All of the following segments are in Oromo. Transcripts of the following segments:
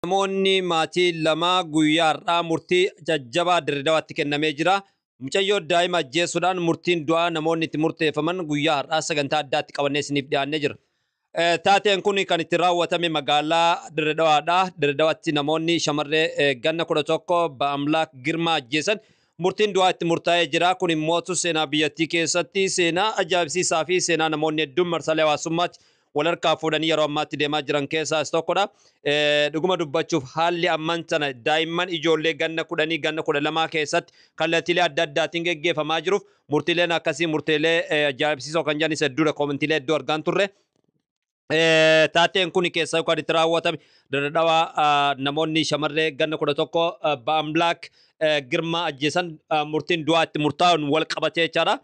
Namoonni maatii lama guyyaa har'aa murtii jajjabaa Dirredawaatti kennamee jira. Mucayyoo daa'ima ajjeesuudhaan murtiin du'aa namoonni itti murteeffaman guyyaa har'aa sagantaa addaatti qabannee isiniif dhiyaannee jira. Taateen kun kan itti raawwatame magaalaa Dirredawaadha. Dirredawaatti namoonni shamarree ganna 11 Ba'amlaak Girmaa ajjeesan murtiin du'aa itti murtaa'ee jira. Kun immoo seenaa biyyattii keessatti seenaa ajaa'ibsiisaa fi seenaa namoonni hedduun marsaalee hawaasummaatti wal harkaa fuudhanii yeroo ammaatti deemaa jiran keessaa isa tokkodha. Dhuguma dubbachuuf haalli ammaan tana daa'imman ijoollee ganna 10 ganna 12 keessatti kallattiilee adda addaatiin geggeeffamaa jiruuf murtiileen akkasii murteelee ajaa'ibsiisoo kan jedhanis hedduudha. Koomentiilee hedduu argaan turre. Taateen kun keessaa kan itti raawwatame Dirredawaa namoonni shamarree ganna 11 Ba'amlaak Girmaa ajjeesan murtiin du'aa itti murtaa'uun wal qabatee jechaadha.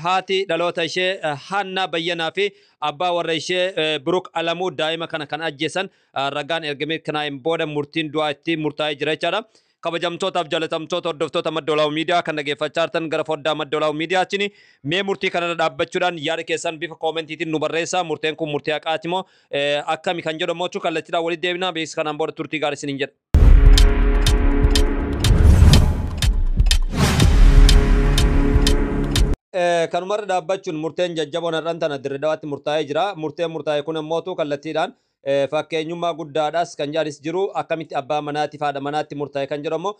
Haati dhaloota ishee Haannaa Bayyanaa fi abbaa warra ishee Biruk Alamuu daa'ima kana kan ajjeesan ragaan erga mirkanaa'een booda murtiin du'aa itti murtaa'ee jira jechaadha. Kabajamtootaaf jaalatamtoota hordoftoota Madda Walaabuu Miidiyaa kan dhaggeeffachaa jirtan gara foddaa Madda Walaabuu Miidiyaatiin mee murtii kanarra dhaabbachuudhaan yaada keessan bifa koomentiitiin nu barreessaa. Murteen kun murtii haqaati moo akkami kan jedhu immoo kallattiidhaan walitti deebinaa. Beeksisa kanaan booda turtii gaarii isiniin jedha. Kanumarra dhaabbachuun murteen jajjaboon har'aan tana Dirredawaatti murtaa'ee jira. Murteen murtaa'e kun immoo kallattiidhaan fakkeenyummaa guddaadhaas kan jedhanis jiru. Akkamitti abbaa manaatiif haadha manaatti murtaa'e kan jedhamu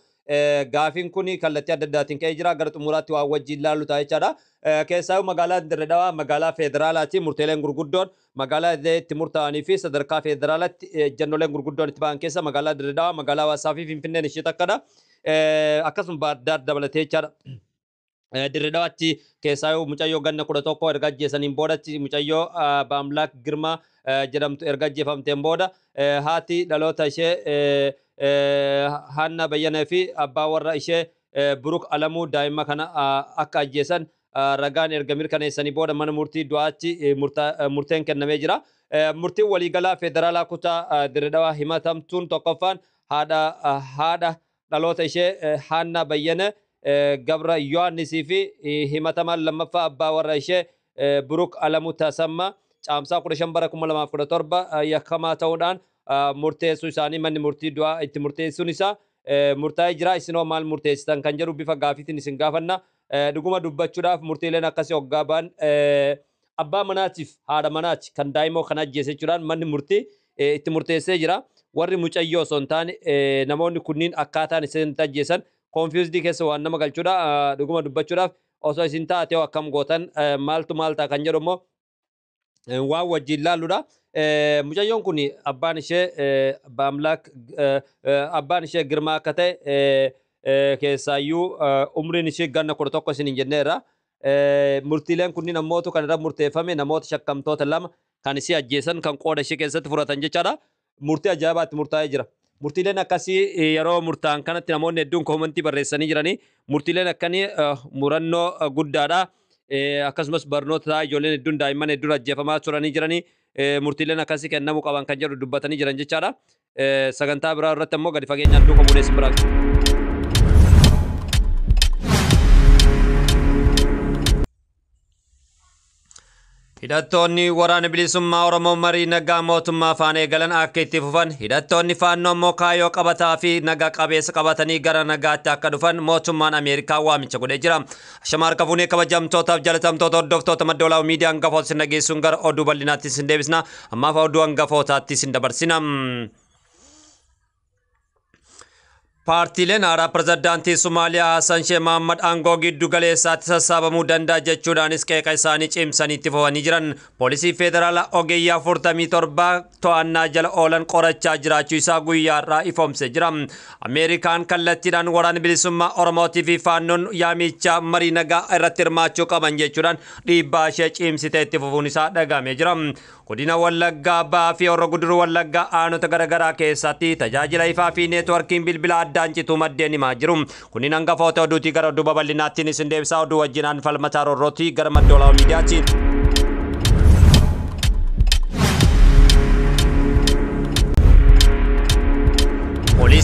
gaafiin kun kallattii adda addaatiin ka'ee jira. Gara xumuraatti waan wajjin ilaallu ta'a jechaadha. Keessaayyuu magaalaan Dirredawaa magaalaa federaalaati. Murteeleen gurguddoon magaalaa itti murtaa'anii fi sadarkaa federaalaatti ejjennoleen gurguddoon itti ba'an keessa magaalaa Dirredawaa, magaalaa Hawaasaa fi Finfinneen ishee takkadha. Akkasuma Baahirdaar dabalatee jechaadha. Dirredawaatti keessaayyuu mucayyoo ganna 11 erga ajjeesaniin boodatti mucayyoo Ba'amlaak Girmaa jedhamtu erga ajjeefamteen booda haati dhaloota ishee Haannaa Bayyanaa fi abbaa warra ishee Biruk Alamuu daa'ima kana akka ajjeesan ragaan erga mirkaneessanii booda mana murtii du'aatti murteen kennamee jira. Murtiin waliigalaa federaalaa kutaa Dirredawaa himatamtuun tokkoffaan haadha dhaloota ishee Haannaa Bayyana Gabra Yohannisii fi himatamaan lammaffaa abbaa warra ishee Biruk Alamuu Tasammaa caamsaa 15 bara 2017 yakkamaa ta'uudhaan murteessuu isaanii manni murtii du'aa itti murteessuun isaa murtaa'ee jira. Isinoo maal murteessitan kan jedhu bifa gaafiitiin isin gaafanna. Dhuguma dubbachuudhaaf murtiileen akkasii hoggaa ba'an abbaa manaatiif haadha manaati kan daa'imoo kan ajjeese jechuudhaan manni murtii itti murteessee jira. Warri mucayyoo osoo hin taane namoonni kunniin akkaataan isin itti ajjeesan konfiyuuzdii keessa waan nama galchuudha. Dhuguma dubbachuudhaaf osoo isin taate akkam gootan maaltu maal ta'a kan jedhu immoo waan wajjin ilaalluudha. Mucayyoon kun abbaan ishee Ba'amlaak abbaan ishee Girmaa akka ta'e keessaayyuu umriin ishee ganna 11 isin hin jenneerra. Murtiileen kunniin ammootu kan irra murteeffame namoota shakkamtoota lama kan isii ajjeesan kan qooda ishee keessatti fudhatan jechaadha. Murtii ajaa'ibaatti murtaa'ee jira. Murtiileen akkasii yeroo murtaa'an kanatti namoonni hedduun koomentii barreessanii jiranii. Murtiileen akkanii murannoo guddaadha. Akkasumas barnoota ta'a ijoolleen hedduun daa'imman hedduun ajjeefamaa turanii jiranii. Murtiileen akkasii kennamuu qaban kan jedhu dubbatanii jiran jechaadha. Sagantaa biraa irratti ammoo gadi fageenyaan duuka buunee isin biraa. Hidhattoonni waraana bilisummaa Oromoo marii nagaa mootummaa faana eegalan akka itti fufan, hidhattoonni faannoo immoo kaayyoo qabataa fi nagaa qabeessa qabatanii gara nagaatti akka dhufan mootummaan Ameerikaa waamicha godhee jira. Ashama harka fuunee kabajamtootaaf jaalatamtoota hordoftoota Madda Walaabuu Miidiyaa hangafoota isin dhageessuun gara oduu bal'inaatti isin deebisna. Ammaaf oduu hangafootaatti isin dabarsina. Paartiileen haaraa pirezidaantii Somaaliyaa Hassan Sheikh Mohammad aangoo giddu galeessaatti sassaabamuu danda'a jechuudhaanis qeeqa isaanii cimsanii itti fufanii jiran. Poolisii federaalaa ogeeyyii 47 to'annaa jala oolan qorachaa jiraachuu isaa guyyaa har'aa ifoomsee jira. Ameerikaan kallattiidhaan waraana bilisummaa Oromootii fi Faannoon yaamicha marii nagaa irratti hirmaachuu qaban jechuudhaan dhiibbaa ishee cimsitee itti fufuun isaa dhagahamee jira. Godina Wallaggaa Bahaa fi Horro Guduruu Wallaggaa aanota garaagaraa keessatti tajaajila ifaa fi neetworkiin bilbila addaan cituu maddeen himaa jiru. Kunniin hangafoota oduutii gara oduu babal'inaattiin isin deebisaa. Oduu wajjinaan Falmataa Roorrootii gara Madda Walaabuu Miidiyaatti.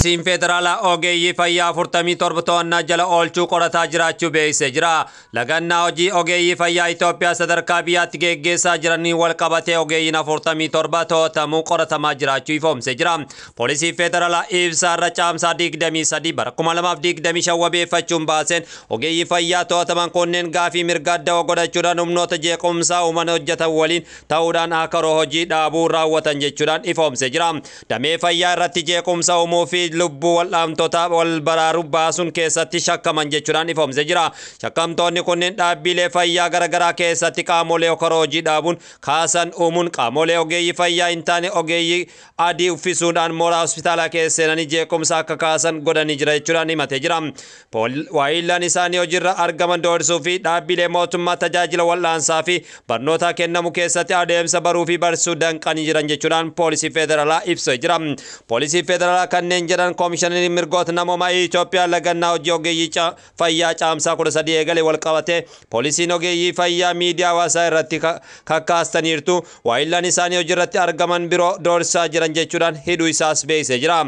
Poolisiin Federaalaa ogeeyyii fayyaa 47 to'annaa jala oolchuu qorataa jiraachuu beeksisee jira. Lagannaa hojii ogeeyyii fayyaa Itoophiyaa sadarkaa biyyaatti geggeessaa jiraniin wal qabatee ogeeyyiin 47 to'atamuu qoratamaa jiraachuu ifoomsee jira. Poolisiin Federaalaa ibsaarra caamsaa 23 bara 2025 wabeeffachuun baaseen ogeeyyii fayyaa to'ataman kunneen gaafii mirga adda godhachuudhaan humnoota jeequmsaa uuman hojjetan waliin ta'uudhaan akka hojii dhaabuu raawwatan jechuudhaan ifoomsee jira. Damee fayyaa irratti jeequmsa uumuu fi lubbuu wal'aamtoota wal baraaruu baasuun keessatti shakkaman jechuudhaan ifoomsee jira. Shakkamtoonni kunneen dhaabbilee fayyaa garaagaraa keessatti qaamolee hojii dhaabuun kaasan uumuun qaamolee ogeeyyii fayyaa hin taane ogeeyyii adii uffisuudhaan mooraa hospitaalaa keessa seenanii jeequmsa akka kaasan godhanii jira jechuudhaan himatee jira. Waayillaan isaanii hojiirra argaman doorsuu fi dhaabbilee mootummaa tajaajila wal'aansaa fi barnoota kennamu keessatti adeemsa baruu fi barsiisuu danqanii jiran jechuudhaan poolisii federaalaa ibsee jira. Poolisii federaalaa kanneen jedhan koomishinariin mirgoota namoomaa Itoophiyaa lagannaa hojii ogeeyyii fayyaa caamsaa 13 eegale wal qabate poolisiin ogeeyyii fayyaa miidiyaa hawaasaa irratti kakkaastaniirtu waayillaan isaanii hojiirratti argaman biroo doorsisaa jiran jechuudhaan hidhuu isaas beeksisee jira.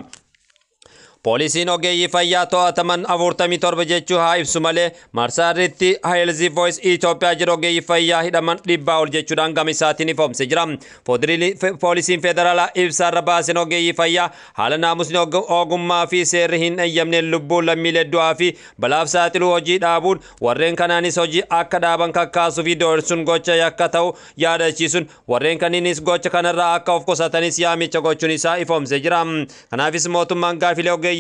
Poolisiin ogeeyyii fayyaa to'ataman 47 jechuu haa ibsu malee marsaaritti Health Voice Itoophiyaa jedhu ogeeyyii fayyaa hidhaman 100 ol jechuudhaan gama isaatiin ifoomsee jira. Poolisiin federaalaa ibsaarra baaseen ogeeyyii fayyaa haala naamusni ogummaa fi seerri hin eeyyamne lubbuu lammiilee du'aa fi balaaf saaxiluu hojii dhaabuun warreen kanaanis hojii akka dhaaban kakkaasuu fi doorsuun gocha yakka ta'u yaadachiisuun warreen kaniinis gocha kanarraa akka of qusatanis yaamicha gochuun isaa ifoomsee jira. Kanaafis mootummaan gaafilee ogeeyyii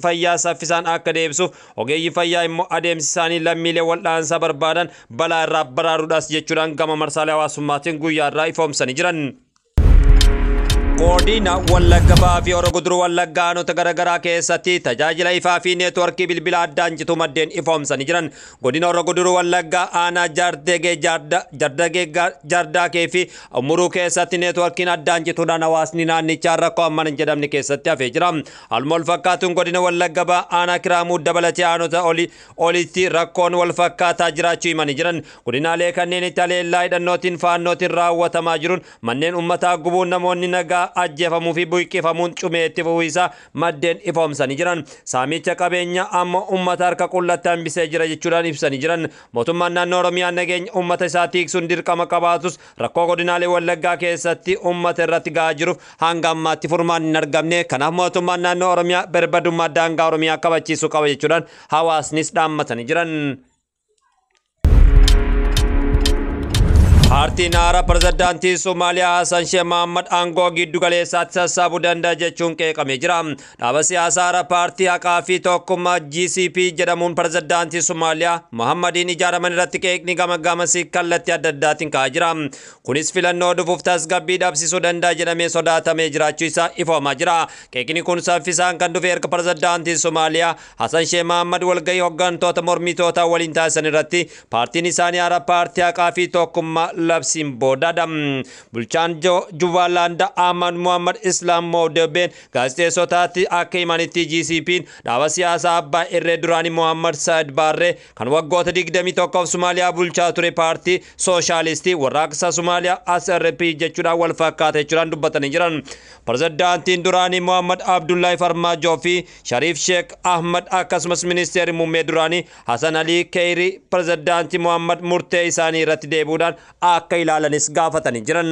fayyaa saffisaan akka deebisuuf ogeeyyii fayyaa immoo adeemsi isaanii lammiilee wal'aansaa barbaadan balaa irraa baraaruudhaas jechuudhaan gama marsaalee hawaasummaatiin guyyaa irraa ifoomsanii jiran. Godina Wallagga Bahaa fi Horoo Guduruu Wallaggaa aanota garaagaraa keessatti tajaajila ifaa fi neetworkii bilbila addaan cituu maddeen ifoomsanii jiran. Godina Horoo Guduruu Wallaggaa aanaa Jaardegee Jardaakee fi Umuruu keessatti neetworkiin addaan cituudhaan hawaasni naannichaa rakkoo amman hin jedhamne keessatti hafee jira. Haaluma wal fakkaatuun godina Wallagga Bahaa aanaa Kiraamuu dabalatee aanota olitti rakkoon wal fakkaataa jiraachuu himanii jiran. Godinaalee kanneen itti haleellaa hidhannootiin faannootiin raawwatamaa jiruun manneen uummataa gubuun namoonni nagaa ajjeefamuu fi buqqiffamuun cimee itti fufuu isaa maddeen ifoomsanii jiran. Saamicha qabeenya amma uummata harka qullatti hambisee jira jechuudhaan ibsanii jiran. Mootummaan naannoo Oromiyaa nageenya uummata isaa tiksuun dirqama qabaatus rakkoo godinaalee Wallaggaa keessatti uummata irratti gahaa jiruuf hanga ammaatti furmaan hin argamne. Kanaaf mootummaan naannoo Oromiyaa birmadummaa daangaa Oromiyaa kabachiisuu qaba jechuudhaan hawaasnis dhaammatanii jiran. Paartiin haaraa pirezidaantii Somaaliyaa Hassan Sheikh Mohammad aangoo giddu galeessaatti sassaabuu danda'a jechuun qeeqamee jira. Dhaaba siyaasaa haaraa paartii haqaa fi tokkummaa GCP jedhamuun pirezidaantii Somaaliyaa Mohammadiin ijaaraman irratti qeeqni gama gamasii kallattii adda addaatiin ka'aa jira. Kunis filannoo dhufuuf tasgabbii dhabsiisuu danda'a jedhamee sodaatamee jiraachuu isaa ifoomaa jira. Qeeqni kun saffisaan kan dhufe erga pirezidaantiin Somaaliyaa Hassan Sheikh Mohammad walgahii hooggantoota mormitootaa waliin taasisan irratti paartiin isaanii haaraa paartii haqaa fi tokkummaa labsiin boodadha. Bulchaan Jubaalaand Ahmad Muhammad Islaam Moodebeen gaazexeessotaatti akka himanitti GCP'n dhaaba siyaasaa abbaa irree duraanii Muhammad Saad Barree kan waggoota 21 Somaaliyaa bulchaa ture paartii sooshaalistii warraaqsa Somaaliyaa SRP jechuudhaan wal fakkaata jechuudhaan dubbatanii jiran. Pirezidaantiin duraanii Muhammad Abdullahi Farmaajoo fi Shariif Sheekh Ahmad akkasumas ministeerri muummee duraanii Hasan Alii Keeyrii pirezidaantii Muhammad murtee isaanii irratti deebi'uudhaan akka ilaalanis gaafatanii jiran.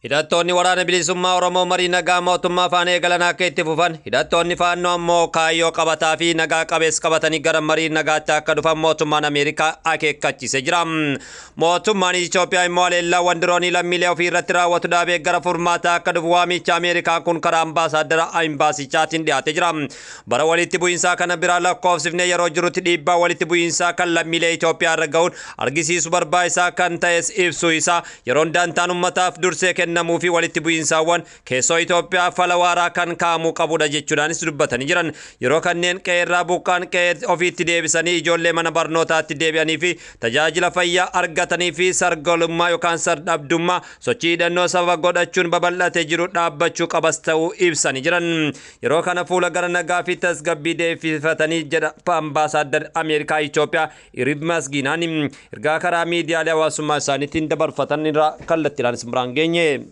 Hidhattoonni waraana bilisummaa Oromoo marii nagaa mootummaa faana eegalan akka itti fufan hidhattoonni faannoo ammoo kaayyoo qabataa fi nagaa qabeessa qabatanii gara marii nagaatti akka dhufan mootummaan Ameerikaa akeekkachiisee jira. Mootummaan Itoophiyaa immoo haleellaawwan diroonii lammiilee ofii irratti raawwatu dhaabee gara furmaataa akka dhufu waamicha Ameerikaa kun karaa ambaasaaddara imbaasichaatiin dhiyaatee jira. Bara walitti bu'iinsaa kana biraa lakkoofsifnee yeroo jirutti dhiibbaa walitti bu'iinsaa kan lammiilee Itoophiyaa irra ga'uun argisiisu barbaachisaa kan ta'es ibsu isaa yeroon dantaan uummataaf dursee kenna. kennamuu fi walitti bu'iinsaawwan keessoo Itoophiyaa fala waaraa kan kaa'amuu qabudha jechuudhaanis dubbatanii jiran. Yeroo kanneen qe'eerraa buqqaan qe'ee ofiitti deebisanii, ijoollee mana barnootaatti deebi'anii fi tajaajila fayyaa argatanii fi sargalummaa yookaan sardhabdummaa sochii hidhannoo sababa godhachuun babal'atee jiru dhaabbachuu qabas ta'uu ibsanii jiran. Yeroo kana fuula gara nagaa fi tasgabbii deebifatanii jedha ambaasaaddar Ameerikaa Itoophiyaa Irib Masgiinaan ergaa karaa miidiyaalee hawaasummaa isaaniitiin dabarfatan irraa kallattiidhaan isin biraan geenye.